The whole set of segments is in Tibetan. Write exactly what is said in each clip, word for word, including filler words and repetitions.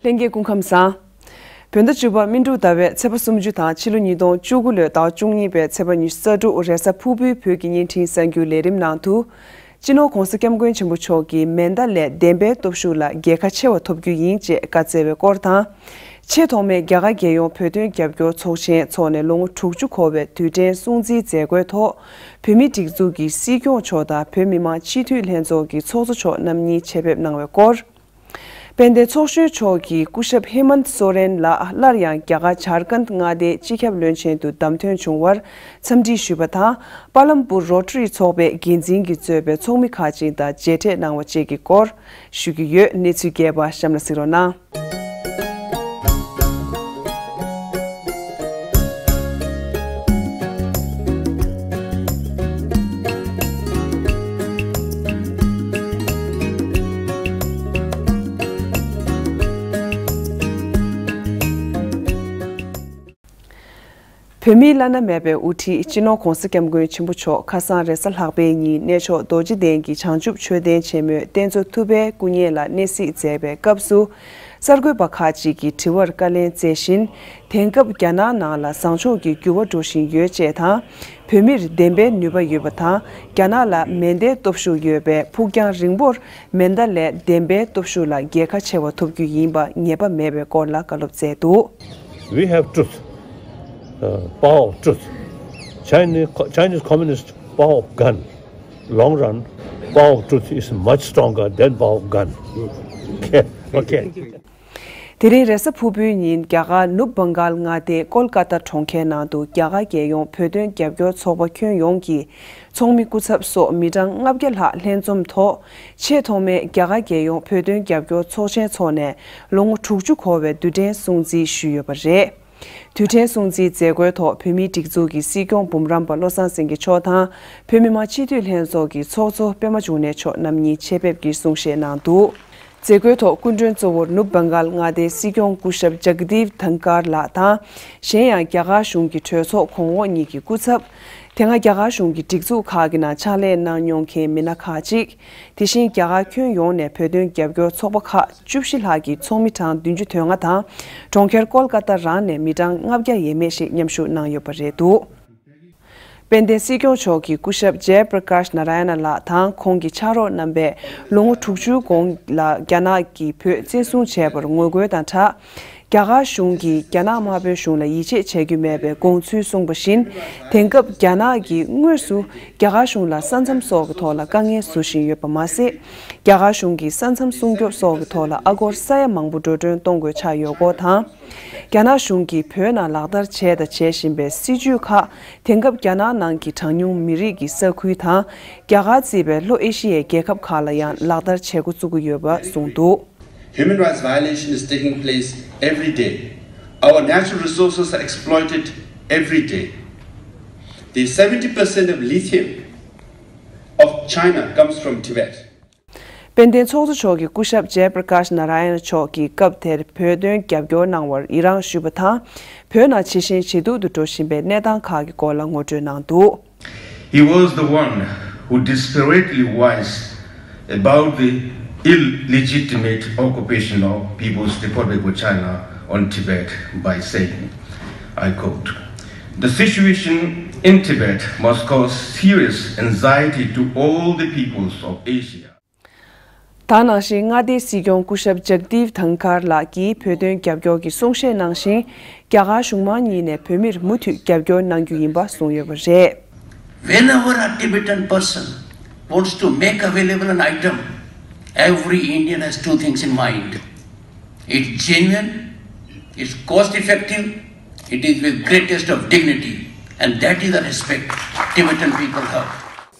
ལྷན་རྒྱས་སྐུ་ཁམས་བཟང་། བོད་ཟླ་བཅུ་པ་སྨིན་དྲུག་ཟླ་བའི་ཚེས་པ་སུམ་ཅུ་དང་ཕྱི་ལོ་ཉིས་སྟོང་བཅུ་དགུ་ལོའི་ཟླ་བ་བཅུ་གཉིས་པའི་ཚེས་པ་ཉི་ཤུ་རྩ་དྲུག་རེས་གཟའ་ཕུར་བུའི་བོད་ཀྱི་བརྙན་འཕྲིན་གསར་འགྱུར་ལས་རིམ་ནང་དུ། སྤྱི་ནོར་༧གོང་ས་༧སྐྱབས་མགོན་ཆེན་པོ་མཆོག་གིས་མེ་མདའ་ལས་བདེན་པའི་སྟོབས་ཤུགས་ལ་རྒྱལ་ཁ་ཆེ་བ་ཐོབ་རྒྱུ་ཡིན་ཅེས་བཀའ་སྩལ་བའི་སྐོར་དང་། ཆེས་ཐོག་མའི་རྒྱ་གར་རྒྱལ་ཡོངས་བོད་དོན་རྒྱབ་སྐྱོར་ཚོགས་ཆེན་འཚོགས་ནས་ལོ་ངོ་དྲུག་ཅུ་འཁོར་བའི་དུས་དྲན་སྲུང་བརྩིའི་མཛད་སྒོའི་ཐོག་བོད་མིའི་སྒྲིག་འཛུགས་ཀྱི་སྲིད་སྐྱོང་མཆོག་དང་བོད་མི་མང་སྤྱི་འཐུས་ལྷན་ཚོགས་ཀྱི་ཚོགས་གཙོ་མཆོག་རྣམ་གཉིས་ཆེད་ཕེབས་གནང་བའི་སྐོར། དཔལ་ལྡན་ཚོགས་གཞོན་མཆོག་གིས་སྐུ་ཞབས་ཧེ་མནྟ་སོ་རེན་ལགས་སླར་ཡང་རྒྱ་གར་ཇར་ཁན་མངའ་སྡེའི་སྤྱི་ཁྱབ་བློན་ཆེན་དུ་བདམས་ཐོན་བྱུང་བར་འཚམས་འདྲི་ཞུས་པ་དང་། པཱ་ལམ་པུར་རོ་ཊ་རི་ཚོགས་པའི་འགན་འཛིན་གྱིས་གཙོས་པའི་ཚོགས་མི་ཁག་ཅིག་དང་མཇལ་འཕྲད་གནང་བ་བཅས་ཀྱི་སྐོར་ཞུ་གི་ཡོད། གནས་ཚུལ་རྒྱས་པ་གཤམ་ལ་གཟིགས་རོགས་གནང་། བོད་མིའི་བླ་ན་མེད་པའི་དབུ་ཁྲིད་སྤྱི་ནོར་༧གོང་ས་༧སྐྱབས་མགོན་ཆེན་པོ་མཆོག་ཁ་སང་རེས་གཟའ་ལྷག་པའི་ཉིན་གནས་མཆོག་རྡོ་རྗེ་གདན་གྱི་བྱང་ཆུབ་མཆོད་རྟེན་ཆེན་མོའི་རྟེན་གཙོ་ཐུབ་པའི་སྐུ་བརྙན་ལ་གནས་གཟིགས་མཛད་པའི་སྐབས་སུ། གསར་འགོད་པ་ཁག་ཅིག་གིས་དྲི་བར་བཀའ་ལན་སྩལ་བཞིན། དེང་སྐབས་རྒྱ་ནག་ནང་ལ་བཟང་ཕྱོགས་ཀྱི་འགྱུར་བ་འགྲོ་བཞིན་ཡོད་ཅེས་དང་། བོད་མིར་བདེན་པའི་ནུས་པ་ཡོད་པ་དང་། རྒྱ་ནག་ལ་མེ་མདའི་སྟོབས་ཤུགས་ཡོད་པས་ཕུགས་རྒྱང་རིང་པོར་མེ་མདའ་ལས་བདེན་པའི་སྟོབས་ཤུགས་ལ་རྒྱལ་ཁ་ཆེ་བ་ཐོབ་རྒྱུ་ཡིན་པ་ངེས་པ་མེད་པའི་སྐོར་ལ་བཀའ་སློབ་སྩལ་འདུག We have truth, uh, power of truth. Chinese, Chinese communist power of gun. Long run, power of truth is much stronger than power of gun. Okay, okay. དེ་རིང་རེས་གཟའ་ཕུར་བུའི་ཉིན་རྒྱ་གར་ནུབ་བྷང་གཱལ་མངའ་སྡེའི་ཀོལ་ཀ་ཏཱ་གྲོང་ཁྱེར་ནང་དུ་རྒྱ་གར་རྒྱལ་ཡོངས་བོད་དོན་རྒྱབ་སྐྱོར་ཚོགས་པ་ཁྱོན་ཡོངས་ཀྱི་ཚོགས་མི་སྐུ་ཚབ་སོགས་མི་གྲངས་ལྔ་བརྒྱ་ལྷག་ལྷན་འཛོམས་ཐོག་ཆེས་ཐོག་མའི་རྒྱ་གར་རྒྱལ་ཡོངས་བོད་དོན་རྒྱབ་སྐྱོར་ཚོགས་ཆེན་འཚོགས་ནས་ལོ་ངོ་དྲུག་ཅུ་འཁོར་བའི་དུས་དྲན་སྲུང་བརྩི་ཞུས་ཡོད་པ་རེད། དུས་དྲན་སྲུང་བརྩིའི་མཛད་སྒོའི་ཐོག་བོད་མིའི་སྒྲིག་འཛུགས་ཀྱི་སྲིད་སྐྱོང་འབུམ་རམས་པ་བློ་བཟང་སེང་གེ་མཆོག་དང་། བོད་མི་མང་སྤྱི་འཐུས་ལྷན་ཚོགས་ཀྱི་ཚོགས་གཙོ་པད་མ་འབྱུང་གནས་མཆོག་རྣམ་གཉིས་ཆེད་ཕེབས་ཀྱིས་གསུང་བཤད་གནང་འདུག་མཛད་སྒོའི་ཐོག་སྐུ་མགྲོན་གཙོ་བོར་ནུབ་བྷང་གཱལ་མངའ་སྡེའི་སྲིད་སྐྱོང་སྐུ་ཞབས་ཇག་དིབ་དྷན་ཁར་ལགས་དང་། གཞན་ཡང་རྒྱ་གར་གཞུང་གི་གྲོས་ཚོགས་གོང་འོག་གཉིས་ཀྱི་སྐུ་ཚབ། དེ་སྔ་རྒྱ་གར་གཞུང་གི་སྒྲིག་འཛུགས་ཁག་གི་ནང་ཕྱག་ལས་གནང་མྱོང་མཁན་མི་སྣ་ཁག་ཅིག་དེ་བཞིན་རྒྱ་གར་ཁྱོན་ཡོངས་ནས་བོད་དོན་རྒྱབ་སྐྱོར་ཚོགས་པ་ཁག་བཅུ་བཞི་ལྷག་གི་ཚོགས་མི་གྲངས་བདུན་ཅུ་དོན་ལྔ་དང་། གྲོང་ཁྱེར་ཀོལ་ཀ་ཏ་རང་ནས་མི་གྲངས་ལྔ་བརྒྱ་ཡས་མས་ཤིག་མཉམ་ཞུགས་གནང་ཡོད་པ་རེད་འདུག་དཔལ་ལྡན་སྲིད་སྐྱོང་མཆོག་གིས་སྐུ་ཞབས་ཇེ་པྲ་ཀཱཤ་ནཱ་ར་ཡ་ན་ལགས་དང་ཁོང་གི་ཕྱག་རོགས་རྣམ་པས་ལོ་ངོ་དྲུག་ཅུའི་གོང་ལ་རྒྱ་ནག་གིས་བོད་བཙན་བཟུང་བྱས་པར་ངོ་རྒོལ་དང་སྦྲགས། རྒྱ་གར་གཞུང་གིས་རྒྱ་ནག་དམར་པོའི་གཞུང་ལ་ཡིད་ཆེས་བྱ་རྒྱུ་མེད་པའི་དགོངས་ཚུལ་གསུངས་པ་བཞིན། དེང་སྐབས་རྒྱ་ནག་གིས་དངོས་སུ་རྒྱ་གར་གཞུང་ལ་ས་མཚམས་སོགས་ཀྱི་ཐོག་ལ་དཀའ་ངལ་བཟོ་བཞིན་ཡོད་པ་མ་ཟད། རྒྱ་གར་གཞུང་གིས་ས་མཚམས་སྲུང་སྐྱོབ་སོགས་ཀྱི་ཐོག་ལ་ཨ་སྒོར་ས་ཡ་མང་པོ་འགྲོ་གྲོན་གཏོང་དགོས་ཆགས་ཡོད་སྐོར་དང་། རྒྱ་ནག་གཞུང་གིས་བོད་ནང་ལག་བསྟར་བྱས་དང་བྱེད་བཞིན་པའི་སྲིད་བྱུས་ཁག་དེང་སྐབས་རྒྱ་ནག་ནང་གི་གྲངས་ཉུང་མི་རིགས་ཀྱི་ས་ཁུལ་དང་། རྒྱ་གར་གཙོས་པའི་ལྷོ་ཨེ་ཤི་ཡའི་རྒྱལ་ཁབ་ཁག་ལ་ཡང་ལག་བསྟར་བྱེད་འགོ་བཙུགས་ཀྱི་ཡོད་པ་གསུངས་འདུག Human rights violation is taking place every day. Our natural resources are exploited every day. The seventy percent of lithium of China comes from Tibet. དཔལ་ལྡན་ཚོགས་གཙོ་མཆོག་གིས་སྐུ་ཞབས་ཇེ་པྲ་ཀཱཤ་ནཱ་ར་ཡ་ན་མཆོག་གིས་སྐབས་དེར་བོད་དོན་རྒྱབ་སྐྱོར་གནང་བར་ཡི་རངས་ཞུས་པ་དང་། བོད་ནང་ཇེ་ཞན་ཇེ་སྡུག་ཏུ་འགྲོ་བཞིན་པའི་གནས་སྟངས་ཁག་གི་སྐོར་ལ་ངོ་སྤྲོད་གནང་འདུག He was the one who desperately voiced about the illegitimate occupation of People's Republic of China on Tibet by saying, I quote, "The situation in Tibet must cause serious anxiety to all the peoples of Asia." ད་ནང་བཞིན་མངའ་སྡེའི་སྲིད་སྐྱོང་སྐུ་ཞབས་ཇག་དིབ་དྷང་ཁར་ལགས་ཀྱིས་བོད་དོན་རྒྱབ་སྐྱོར་གྱི་གསུང་བཤད་གནང་ཞིང་། རྒྱ་གར་གཞུང་མང་གཉིས་ནས་བོད་མིར་མུ་མཐུད་རྒྱབ་སྐྱོར་གནང་རྒྱུ་ཡིན་པ་གསུངས་ཡོད་པ་རེད། Whenever a Tibetan person wants to make available an item, every Indian has two things in mind. It's genuine, it's cost effective, it is with greatest of dignity, and that is the respect Tibetan people have.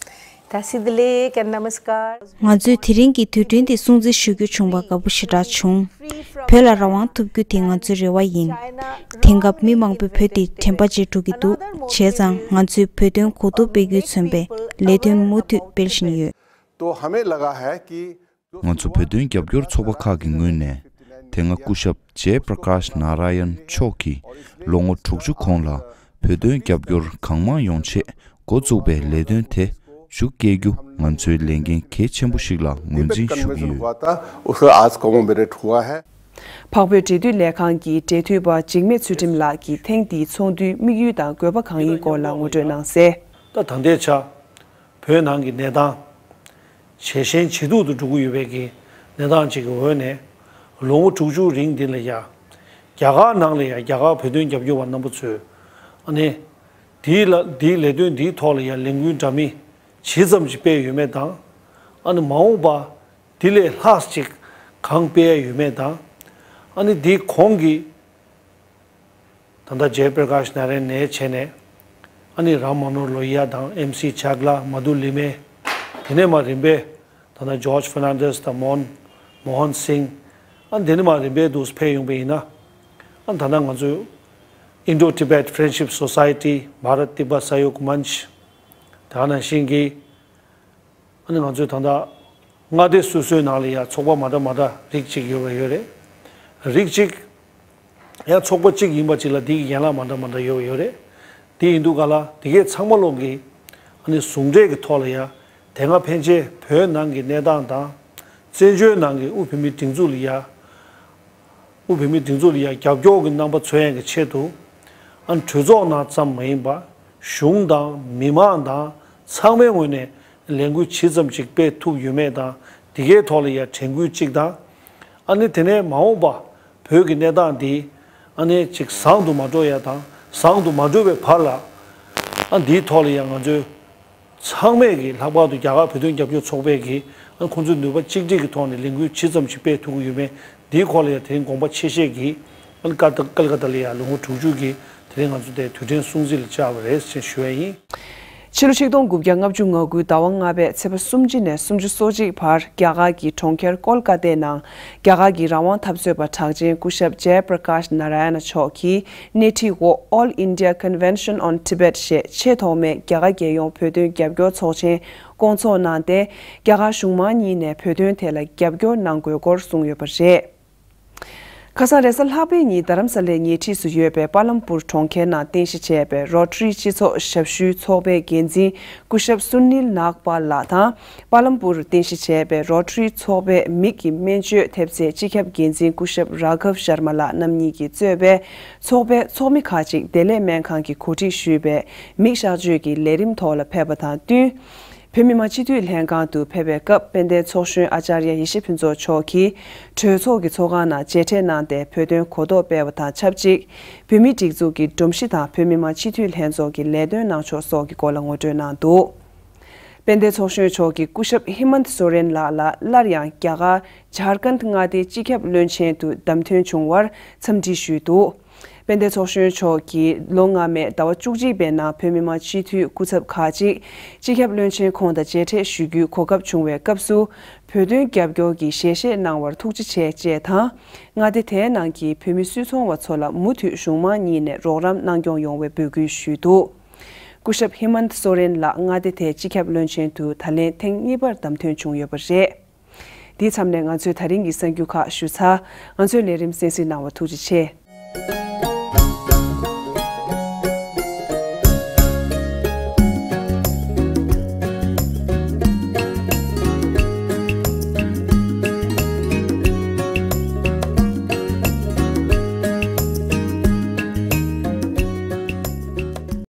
ད་སི་དི་ལེ་ཀན་ནམ་སི་ཀར། ང་ཚོས་དེ་རིང་གི་དུས་དྲན་དེ་སྲུང་བརྩི་ཞུ་རྒྱུ་བྱུང་བ་དགའ་པོ་ཞེ་དྲག་བྱུང་། བོད་ལ་རང་དབང་ཐོབ་རྒྱུ་དེ་ང་ཚོའི་རེ་བ་ཡིན། དེང་སྐབས་མི་མང་པོས་བོད་དེ་དྲན་པ་བརྗེད་འགྲོ་གི་འདུག་བྱས་ཙང་ང་ཚོས་བོད་དོན་གོ་རྟོགས་སྤེལ་རྒྱུས་མཚོན་པའི་ལས་དོན་མུ་མཐུད་སྤེལ་བཞིན་ཡོད། तो हमें लगा है कि ང་ཚོ་བོད་དོན་རྒྱབ་སྐྱོར་ཚོགས་པ་ཁག་གི་ངོས་ནས། དེ་སྔ་སྐུ་ཞབས་ཇེ་པྲ་ཀཱཤ་ནཱ་ར་ཡན་མཆོག་གིས་ལོ་ངོ་དྲུག་ཅུ་གོང་ལ་བོད་དོན་རྒྱབ་སྐྱོར་གང་མང་ཡོང་ཆེད་འགོ་བཙུགས་པའི་ལས་དོན་དེ་མཇུག་སྐྱེལ་རྒྱུ་ང་ཚོའི་ལས་འགན་གལ་ཆེན་པོ་ཞིག་ལ་ངོས་འཛིན་ཞུ་གི་ཡོད། तिब्बत कन्वेंशन हुआ था, उसका आज कॉमेमोरेट हुआ है। འཕགས་བོད་འབྲེལ་མཐུད་ལས་ཁང་གི་འབྲེལ་མཐུད་པ་འཇིགས་མེད་ཚུལ་ཁྲིམས་ལགས་ཀྱིས་ཐེངས་འདིའི་ཚོགས་འདུའི་དམིགས་ཡུལ་དང་དགོས་པ་གང་ཡིན་སྐོར་ལ་ངོ་སྤྲོད་གནང་གསལ། ད་ད་ལྟའི་ཆ། བོད་ནང་གི་གནས་སྟངས། ཇེ་ཞན་ཇེ་སྡུག་ཏུ་འགྲོ་གི་ཡོད་པའི་གི་གནས་སྟངས་ཅིག་གི་འོག་ནས། ལོ་ངོ་དྲུག་ཅུ་རིང་འདི་ལ་ཡ། རྒྱ་གར་ནང་ལ་ཡ་རྒྱ་གར་བོད་དོན་རྒྱབ་སྐྱོར་བ་རྣམ་པ་ཚོས། ཨ་ནི། འདིའི་ལ་འདིའི་ལས་དོན་འདིའི་ཐོག་ལ་ཡ་ལས་འགུལ་འདྲ་མིན་ཇི་ཙམ་ཅིག་སྤེལ་ཡོད་མེད་དང་། ཨ་ནི་མ་འོངས་པ། འདི་ལས་ལྷག་ཅིག་གང་སྤེལ་ཡ་ཡོད་མེད་དང་། ཨ་ནི་འདིའི་གོང་གི། ད་ལྟ་ཇའི་པྲ་ཀཱཤ་ནཱ་ར་ཡན་ནས་བྱས་ནས། ཨ་ནི་རམ་མ་ནོ་ཧར་ལོ་ཧི་ཡ་དང་ཨེམ་སི་ཆག་ལ་མ་དུ་ལི་མེ། དེ་ནས་མར་རིམ་པས། ད་ལྟ་ཇོརྗ་ཕར་ནན་ཌེས་དང་མོ་ཧན། མོ་ཧན་སིང་། ཨ་ནི་དེ་ནས་མར་རིམ་པས་འདུག་ཕེབས་ཡོང་པ་ཡིན་ན། ཨ་ནི་ད་ལྟ་ང་ཚོའི་Indo Tibet Friendship Society, Bharat Tibet Sahyog Manch། དེ་ནང་བཞིན་གྱི། ཨ་ནི་ང་ཚོའི་ད་ལྟ་མངའ་སྡེ་སོ་སོའི་ནང་ལ་ཡང་ཚོགས་པ་མ་འདྲ་མ་འདྲ་རིགས་གཅིག་ཡོད་པ་ཡོད་རེད། རིགས་གཅིག་ཡང་ཚོགས་པ་གཅིག་ཡིན་པ་གཅིག་ལ་འདི་གི་ཡན་ལག་མ་འདྲ་མ་འདྲ་ཡོད་པ་ཡོད་རེད། དེ་ཡིན་དུས་ག་ལ་དེ་གའི་ཚང་མ་ལོག་གི་ཨ་ནི་ཟུང་འབྲེལ་གྱི་ཐོག་ལ་ཡང་དེ་སྔ་ཕན་ཆད་བོད་ནང་གི་གནས་སྟངས་དང་། བཙན་བྱོལ་ནང་གི་དབུས་བོད་མིའི་སྒྲིག་འཛུགས་ལ་ཡང་། དབུས་བོད་མིའི་སྒྲིག་འཛུགས་ལ་ཡང་རྒྱབ་སྐྱོར་གྱི་རྣམ་པ་མཚོན་ཡས་ཀྱི་ཆེད་དུ། ཨ་ནི་གྲོས་ཚོགས་ནང་ཙམ་མ་ཡིན་པར་གཞུང་དང་མི་མང་དང་ཚང་མའི་ངོས་ནས་ལས་འགུལ་ཇི་ཙམ་ཅིག་སྤེལ་ཐུབ་ཡོད་མེད་དང་དེ་གའི་ཐོག་ལ་ཡང་དྲན་སྐུལ་གཅིག་དང་། ཨ་ནི་དེ་ནས་མ་འོངས་པ་བོད་ཀྱི་གནས་སྟངས་འདི་ཨ་ནི་ཅིག་བཟང་དུ་མ་འགྲོ་ཡ་དང་བཟང་དུ་མ་འགྲོ་བའི་བར་ལ་ཨ་འདིའི་ཐོག་ལ་ཡང་ང་ཚོས། ཚང་མས་ཀྱི་ལྷག་པར་དུ་རྒྱ་གར་བོད་དོན་རྒྱབ་སྐྱོར་ཚོགས་པས་ཀྱི་ཁོང་ཚོའི་ནུས་པ་གཅིག་སྒྲིལ་གྱི་ཐོག་ནས་ལས་འགུལ་ཇི་ཙམ་ཞིག་སྤེལ་ཐུབ་ཀྱི་ཡོད་མེད་འདིའི་སྐོར་ལ་ཡང་དེ་རིང་དགོངས་པ་ཆེ་བཞེས་ཀྱིས་ཀལ་ཀ་ཀལ་ཀ་ཏ་ལ་ཡང་ལོ་ངོ་དྲུག་ཅུ་གི་དེ་རིང་ང་ཚོ་དེ་དུས་དྲན་སྲུང་བརྩི་ལ་བཅར་བ་རེད་ཅེས་ཞུ་བ་ཡིན། ཕྱི་ལོ་ཆིག་སྟོང་དགུ་བརྒྱ་ལྔ་བཅུ་ང་དགུ་ཟླ་བ་ལྔ་པའི་ཚེས་པ་སུམ་ཅུ་ནས་སུམ་ཅུ་སོ་གཅིག་བར་རྒྱ་གར་གྱི་གྲོང་ཁྱེར་ཀོལ་ཀ་ཏའི་ནང་རྒྱ་གར་གྱི་རང་དབང་འཐབ་རྩོད་པ་གྲགས་ཅན་སྐུ་ཞབས་ཇའི་པྲ་ཀཱཤ་ནཱ་ར་ཡ་ན་མཆོག་གིས་སྣེ་ཁྲིད་འོག་All India Convention on Tibet ཞེས་ཆེས་ཐོག་མའི་རྒྱ་གར་རྒྱལ་ཡོངས་བོད་དོན་རྒྱབ་སྐྱོར་ཚོགས་ཆེན་བསྐོང་ཚོགས་གནང་སྟེ། རྒྱ་གར་གཞུང་མང་གཉིས་ནས་བོད་དོན་ཐད་ལ་རྒྱབ་སྐྱོར་གནང་དགོས་སྐོར་གསུངས་ཡོད་པ་རེད། ཁ་སང་རེས་གཟའ་ལྷག་པའི་ཉིན་རྡ་རམ་ས་ལའི་ཉེ་འཁྲིས་སུ་ཡོད་པའི་པཱ་ལམ་པུར་གྲོང་ཁྱེར་ནང་རྟེན་གཞི་བྱས་པའི་རོ་ཊ་རི་སྤྱི་ཚོགས་ཞབས་ཞུའི་ཚོགས་པའི་འགན་འཛིན་སྐུ་ཞབས་སུ་ནིལ་ནཱག་པཱལ་ལགས་དང་། པཱ་ལམ་པུར་རྟེན་གཞི་བྱས་པའི་རོ་ཊ་རི་ཚོགས་པའི་མིག་གི་སྨན་བཅོས་ཐེབས་རྩའི་སྤྱི་ཁྱབ་འགན་འཛིན་སྐུ་ཞབས་རཱ་གྷབ་ཤར་མ་ལགས་རྣམ་གཉིས་ཀྱིས་གཙོས་པའི་ཚོགས་པའི་ཚོགས་མི་ཁག་ཅིག་བདེ་ལེགས་སྨན་ཁང་གིས་གོ་སྒྲིག་ཞུས་པའི་མིག་གཤག་བཅོས་ཀྱི་ལས་རིམ་ཐོག་ལ་ཕེབས་པ་དང་བསྟུན། བོད་མི་མང་སྤྱི་འཐུས་ལྷན་ཁང་དུ་ཕེབས་པའི་སྐབས་དཔལ་ལྡན་ཚོགས་གཞོན་ཨ་ཅཱརྱ་ཡེ་ཤེས་ཕུན་ཚོགས་མཆོག་གིས་གྲོས་ཚོགས་ཀྱི་ཚོགས་ཁང་ནང་མཇལ་འཕྲད་གནང་སྟེ་བོད་དོན་གོ་རྟོགས་སྤེལ་བ་དང་ཆབས་ཅིག་བོད་མིའི་སྒྲིག་འཛུགས་ཀྱི་སྒྲོམ་གཞི་དང་བོད་མི་མང་སྤྱི་འཐུས་ལྷན་ཚོགས་ཀྱི་ལས་དོན་གནང་ཕྱོགས་སོགས་ཀྱི་སྐོར་ལ་ངོ་སྤྲོད་གནང་འདུག་དཔལ་ལྡན་ཚོགས་གཞོན་མཆོག་གིས་སྐུ་ཞབས་ཧི་མནྟ་སོ་རེན་ལགས་ལ་སླར་ཡང་རྒྱ་གར་ཇར་ཁན་མངའ་སྡེའི་སྤྱི་ཁྱབ་བློན་ཆེན་དུ་བདམས་ཐོན་བྱུང་བར་འཚམས་འདྲི་ཞུས་འདུག་དཔལ་ལྡན་ཚོགས་གཞོན་མཆོག་གིས་ལོ་སྔ་མའི་ཟླ་བ་བཅུ་གཅིག་པའི་ནང་བོད་མི་མང་སྤྱི་འཐུས་སྐུ་ཚབ་ཁག་ཅིག་སྤྱི་ཁྱབ་བློན་ཆེན་ཁོང་དང་མཇལ་འཕྲད་ཞུ་རྒྱུའི་གོ་སྐབས་བྱུང་བའི་སྐབས་སུ། བོད་དོན་རྒྱབ་སྐྱོར་གྱི་ཞལ་བཞེས་གནང་བར་ཐུགས་རྗེ་ཆེ་ཅེས་དང་། མངའ་སྡེ་དེའི་ནང་གི་བོད་མི་སུད་ཚོང་བ་ཚོ་ལ་མུ་མཐུད་གཞུང་མང་གཉིས་ནས་རོགས་རམ་གནང་སྐྱོང་ཡོང་བའི་འབོད་སྐུལ་ཞུས་འདུག་སྐུ་ཞབས་ཧི་མནྟ་སོ་རེན་ལགས་མངའ་སྡེ་དེའི་སྤྱི་ཁྱབ་བློན་ཆེན་དུ་ད་ལན་ཐེངས་གཉིས་པར་བདམས་ཐོན་བྱུང་ཡོད་པ་རེད། འདིའི་མཚམས་ནས་ང་ཚོའི་ད་རིང་གི་གསར་འགྱུར་ཁག་ཞུ་ཚར། ང་ཚོའི་ལས་རིམ་གསན་གཟིགས་གནང་བར་ཐུགས་རྗེ་ཆེ།